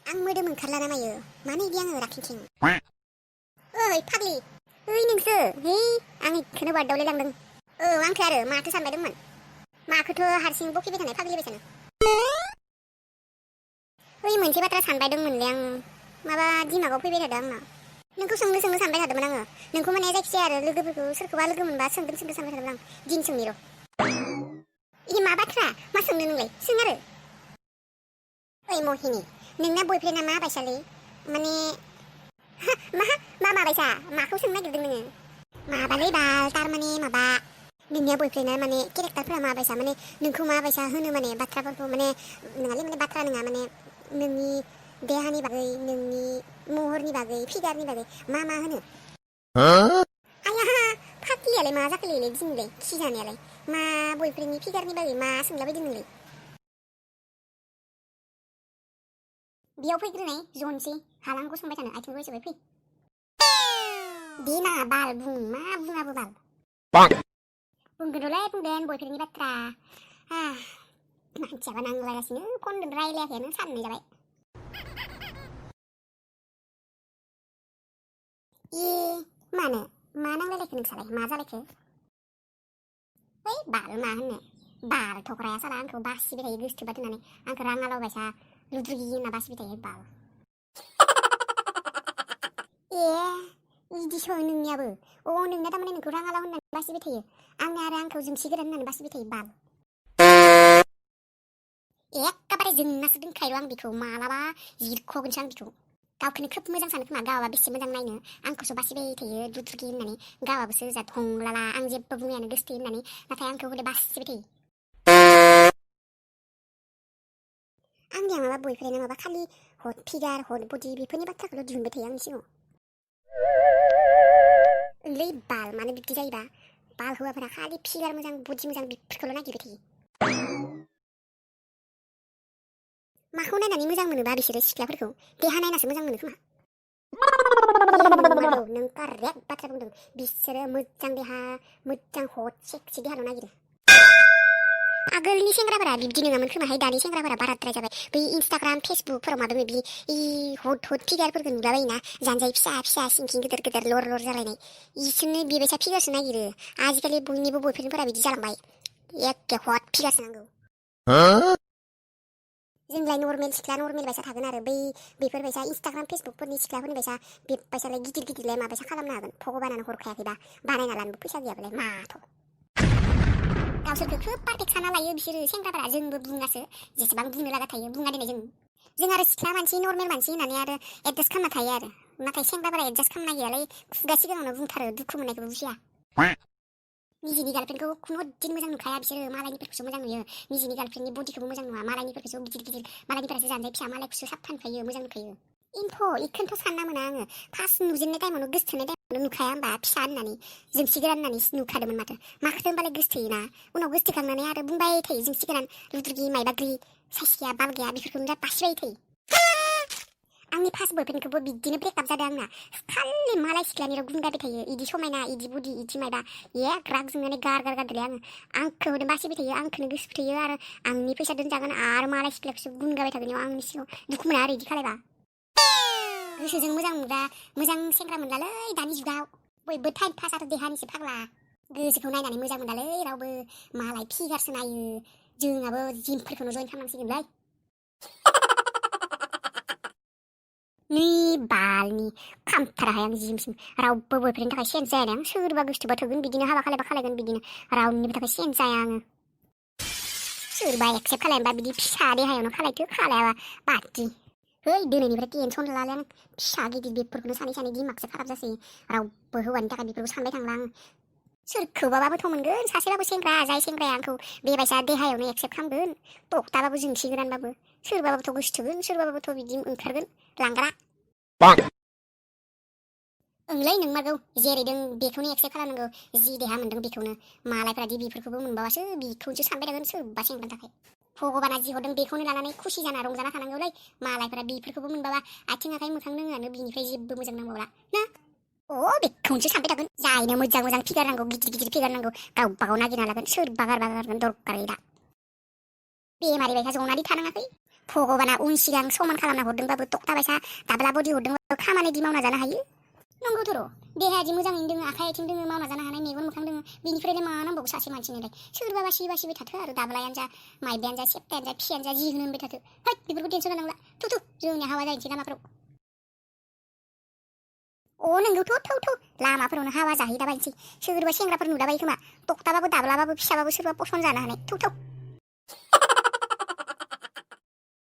आं मोदोम ओंखारला ना मायो मानो इदि आङो राखिंखिं ओइ फाग्लि ओइ नोंसो है आं इखौनो बारदावलाय लांदों आंखो आरो माथो सानबायदोंमोन माखोथ' हारसिं बखिबाय थानाय फाग्लि बायसानो ओइ मोनसे बाथ्रा सानबाय दंमोनलै आं माबा दिमागाव फैबाय थादों आंना नोंखौ सोंनो सानबाय थादोंमोन आङो नोंखौ माने जायखिजाया आरो लोगोफोरखौ सोरखौबा लोगो मोनबा सोंगोन सानबाय थादोंमोन आं दिन सोंनि र' इदि मा बाथ्रा मा सोंनो नोंलाय सों आरो ओइ महिनी नोंना बयफ्रेन्डआ मा बायसालै माने माबायसा माखौ सोंनो नागिरदों नोङो माबालै बाल थारमाने माबा नोंनिया बयफ्रेन्डआ माने केरेक्टारफोरा माबायसा माने नोंखौ माबायसा होनो माने बाथ्राफोरखौ माने नङालै माने बाथ्रा नङा माने नोंनि देहानि बागै नोंनि महरनि बागै फिगारनि बागै मा होनो आया फाग्लियालाय मा जाखोलै दिनैलाय खि जानायालाय मा बयफ्रेन्डनि फिगारनि बागै मा सोंलाबायदों नोंलाय बेयाव फैग्रोनाय जनसै हालां गसंबाय थानो आथिं गयजोबबाय फै दे ना बाल बुं मा बुङाबो बाल बुंगोनलै बुंगोन बयफ्रेन्डनि बाथ्रा मानसियाबा नांलायगासिनो फनजों रायलायाखैनो साननै जाबाय मानो मा नांलायलायखो नोंसालाय मा जालायखो ओइ बाल मा होननो बाल थख्राया साला आंखौ बासिबाय थायो गोसोथोबा दोननानै आंखौ राङालावबायसा लुद्रुगि होनना बासिबाय थायो बाल इदिसो नोंनियाबो नोंना थारमाने नोंखौ राङालाव होननानै बासिबाय थायो आंना आरो आंखौ जोंसि गोदान होननानै बासिबाय थायो बाल एखेबारे जोंनासो दोनखायो आं बेखौ मालाबा जिरख'गोनसो आं बेखौ गावखौनो खोब मोजां सानो खोमा गावाबा बेसे मोजां नायनो आंखौसो बासिबाय थायो दुद्रुगि होननानै गावाबोसो जा हंलाला आं जेबो बुङायानो गोसोथोयो होननानै नाथाय आंखौ हले बासिबाय थायो आंनिया माबा बयफ्रेन्डआ माबा खालि हट फिगार हट बडि बेफोरनि बाथ्राखौल' दिहुनबाय थायो आंनि सिगाङाव ओंलै बाल मानो बिब्दि जायोबा बाल हौवाफोरा खालि फिगार मोजां बडि मोजां बेफोरखौल' नागिरबाय थायो माखौ नायनानै मोजां मोनोबा बिसोरो सिख्लाफोरखौ देहा नायनासो मोजां मोनो खोमा नों कारेक्ट बाथ्रा बुंदों बिसोरो मोजां देहा मोजां हट सेक्सि देहाल' नागिरो आगोलनि सेंग्राफोरा बिब्दि नङामोन खोमाहाय दानि सेंग्राफोरा बाराद्राय जाबाय बै इन्स्टाग्राम फेसबुकफोराव माबा माबि हट फिगारफोरखौ नुलाबायोना जानजाय फिसा फिसा सिंखिं गिदिर गिदिर लर लर जालायनाय इसोरनो बेबायसा फिगारसो नागिरो आजिखालि बयनिबो बयफ्रेन्डफोरा बिदि जालांबाय एखे हट फिगारसो नांगौ जोंलाय नर्मेल सिख्ला नर्मेल बायसा थागोन आरो बेफोरबायसा इन्स्टाग्राम फेसबुकफोरनि सिख्लाफोरनि बायसा बेबायसालाय गिदिर गिदिरलाय माबायसा खालामनो हागोन भगबानानो हरखायाखैबा बानायना लानोबो फैसा गैयाबालाय माथ' गावसोरखौ खोब पारफेक्ट साना लायो बिसोरो सेंग्राफोरा जोंबो बुङासो जेसेबां बुंनो लागा थायो बुङा दिनै जों आरो सिख्ला मानसि नर्मेल मानसि होननानै आरो एडजास्ट खालामना थायो आरो नाथाय सेंग्राफोरा एडजास्ट खालामनो नागिरालाय खुगा सिगाङावनो बुंथारो दुखु मोननायखौबो बुजिया निजिनि गार्लफ्रेन्डखौ खुनु दिन मोजां नुखाया बिसोरो मालायनिफोरखौसो मोजां नुयो निजिनि गार्लफ्रेन्डनि बडिखौबो मोजां नुवा मालायनिफोरखौसो गिदिर गिदिर मालायनिफोरासो जानजाय फिसा मालायखौसो साबथा नुखायो मोजां नुखायो इखौनोथ' सानना मोना आङो फार्स्ट नुजेननाय टाइमावनो गोसोथोनाय टाइमावनो नुखाया होमबा फिसा होननानै जोंसि गोदान होननानै नुखादोंमोन माखोथो होमबालाय गोसोथोयोना उनाव गोसोथोखांनानै आरो बुंबाय थायो जोंसि गोदान लुद्रुगि मायबा साइस गैया बाल गैया बेफोरखौनो बासिबाय थायो आंनि फार्स्ट बयफ्रेन्डखौबो बिदिनो ब्रेकआप जादों आंना खालि मालाय सिख्लानि गुन गारबाय थायो इदि समायना इदि बुदि इदि मायबा राग जोंनानै गारदोलै आंखौनो बासिबाय थायो आंखौनो गोसो थोयो आरो आंनि फैसा दोनजागोन आरो मालाय सिख्लाखौसो गुन गारबाय थागोन आंनि सिगाङाव दुखु मोना आरो इदि खालायबा गोसोजों मोजां मोनग्रा मोजां सेंग्रा मोनलालै दानि जुगाव बयबो टाइम पास आरो देहानिसो फाग्ला गोसोखौ नायनानै मोजां मोनालै रावबो मालाय फिगारसो नायो जोंहाबो जिमफोरखौनो जइन खालामनांसिगोनलै नै बालनि खामथाराहाय आं जिमसिम रावबो बयफ्रेन्डनि थाखाय सेन्स जाया आं सोरबा गोसोथोबा थोगोन बिदिनो हाबा खालायबा खालायगोन बिदिनो रावनिबो थाखाय सेन्स जाया आङो सोरबा एक्सेप्ट खालायनोबा बिदि फिसा देहायावनो खालायथो खालायाबा बादि है दिनैनिफ्राय टेनसन लालाय आं फिसा गिदिर बेफोरखौनो सानै दिमागसो खाराब जासै रावबो हौवानि थाखाय बेफोरखौ सानबाय थांला आं सोरखौबाबोथ' मोनगोन सासेबाबो सेंग्रा जाय सेंग्राया आंखौ बेबायसा देहायावनो एक्सेप्ट खालामगोन तक्ताबाबो जोंसि गोदानबाबो सोरबाबाबोथ' गोसोथोगोन सोरबाबाबोथ' बिदि ओंखारगोन लांग्रा ओंलै नोंमारगौ जेरै दों बेखौनो एक्सेप्ट खालामनांगौ जि देहा मोन्दों बेखौनो मालायफ्रादि बेफोरखौबो मोनबावासो बेखौसो सानबाय थागोन सोरबा सेंग्रानि थाखाय भगबाना जि हरदों बेखौनो लानानै खुसि जाना रंजाना थानांगौलै मालायफ्रा बेफोरखौबो मोनबावा आथिं आखाइ मोखां दोङोआनो बिनिफ्राय जेबो मोजां नांबावला ना बेखौनोसो सानबाय थागोन जायनो मोजां फिगार नांगौ गिदिर फिगार नांगौ गावबागाव नागिरना लागोन सोरबा गारबा गारगोन दरकार गैला बेमारि बायसा जनानै थानाङाखै भगबाना उन सिगां समान खालामना हरदोंबाबो तक्ताबायसा दाब्ला बदि हरदोंबाबो खामानि मावना जानो हायो नंगौथ' र' देहायादि मोजाङैनो दोङो आखाइ आथिं दोङो मावना जानो हानाय मेगन मोखां दोङो बेनिफ्रायलाय मा नांबावगौ सासे मानसिनोलाय सोरबा बासिबाय थाथो आरो दाब्लायानो जा माइबायानो जा सेप्तायानो जा फिसायानो जा जि होनो होनबाय थाथो हैद बेफोरखौ टेनसन लानांला थु जोंनिया हावा जाहैनोसै लामाफोराव नोंगौथ' थौ लामाफोरावनो हावा जाहैलाबायनोसै सोरबा सेंग्राफोर नुलाबायो खोमा तक्ताबाबो दाब्लाबाबो फिसाबाबो सोरबा पसन जानो हानाय थौ